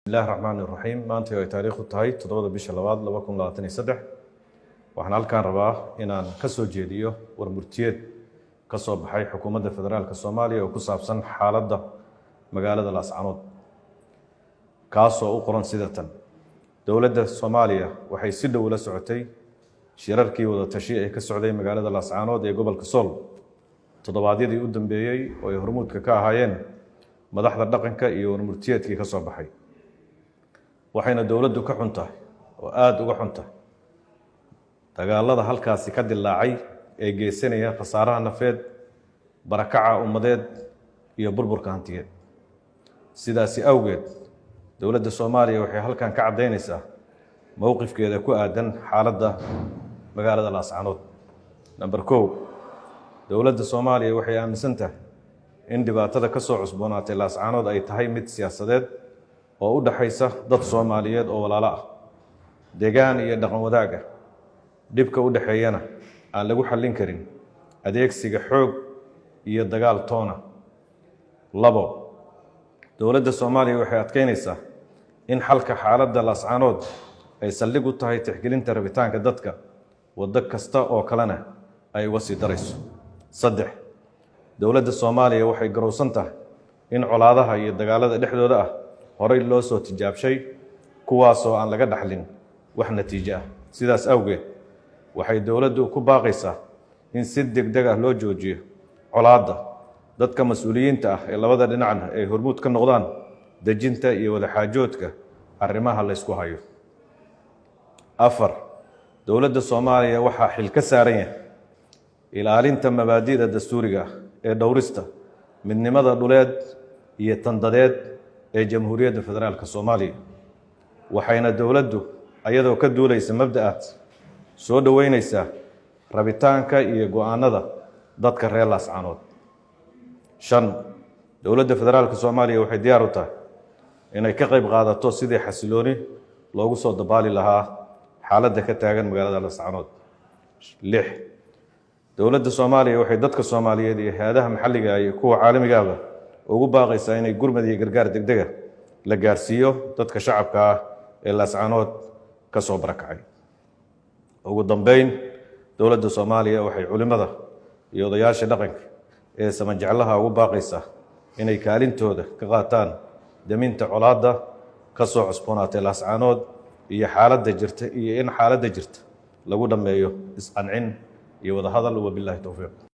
Bismillahi raxmaan iraxiim. Maanta ay taariikhdu tahay 7-da bisha 2 2023, waxaan halkaan rabaa inaan ka soo jeediyo war murtiyeed ka soo baxay Xukuumadda Federaalka Soomaaliya oo ku saabsan xaaladda magaalada Laascanood, kaasoo u qoran sida tan: Dowladda Soomaaliya waxay si dhow la socotay shirarkii wadatashi ee ka socday magaalada Laascanood ee gobolka Sool toddobaadyadii u dambeeyey, oo ay hormuudka ka ahaayeen madaxda dhaqanka, iyo warmurtiyeedkii ka soo baxay. Waxayna dowladdu ka xun tahay oo aada uga xun tahay dagaalada halkaasi ka dilaacay ee geysanaya khasaaraha nafeed, barakaca ummadeed iyo burburka hantiyeed. Sidaasi awgeed, dowladda Soomaaliya waxay halkan ka caddaynaysaa mowqifkeeda ku aadan xaaladda magaalada Laascanood. Number 1, dowladda Soomaaliya waxay aaminsan tahay in dhibaatada ka soo cusboonaatay Laascanood ay tahay mid siyaasadeed oo u dhaxaysa dad Soomaaliyeed oo walaalo ah, degaan iyo dhaqan wadaag ah, dhibka u dhexeeyana aan lagu xallin karin adeegsiga xoog iyo dagaal toona. 2, dowladda Soomaaliya waxay adkeynaysaa in xalka xaaladda Laascanood ay saldhig u tahay tixgelinta rabitaanka dadka, waddo kasta oo kalena ay uga sii darayso. 3, dowladda Soomaaliya waxay garowsan tahay in colaadaha iyo dagaalada dhexdooda ah horey loo soo tijaabshay, kuwaasoo aan laga dhaxlin wax natiijo ah. Sidaas awgeed, waxay dowladdu ku baaqaysaa in si deg deg ah loo joojiyo colaadda, dadka mas-uuliyiinta ah ee labada dhinacna ay hormuud ka noqdaan dejinta iyo wadaxaajoodka arrimaha laysku hayo. 4, dowladda Soomaaliya waxaa xil ka saaran yahay ilaalinta mabaadi'da dastuuriga ah ee dhowrista midnimada dhuleed iyo tandadeed ee Jamhuuriyadda Federaalka Soomaaliya. Waxayna dowladdu, ayadoo ka duulaysa mabda'aas, soo dhoweyneysaa rabitaanka iyo go-aanada dadka reer Laascanood. 5, dowladda Federaalka Soomaaliya waxay diyaar u tahay inay ka qayb qaadato sidii xasilooni loogu soo dabaali lahaa xaaladda ka taagan magaalada Laascanood. 6, dowladda Soomaaliya waxay dadka Soomaaliyeed iyo hay-adaha maxalliga iyo kuwa caalamigaaba ugu baaqaysaa inay gurmad iyo gargaar degdega la gaarsiiyo dadka shacabka ah ee Laascanood ka soo barakacay. Ugu dambeyn, dowladda Soomaaliya waxay culimada iyo odayaasha dhaqanka ee samajeclaha ugu baaqaysaa inay kaalintooda ka qaataan daminta colaadda ka soo cusboonaatay Laascanood iyo in xaaladda jirta lagu dhammeeyo isqancin iyo wadahadal. Wabilaahi towfiiq.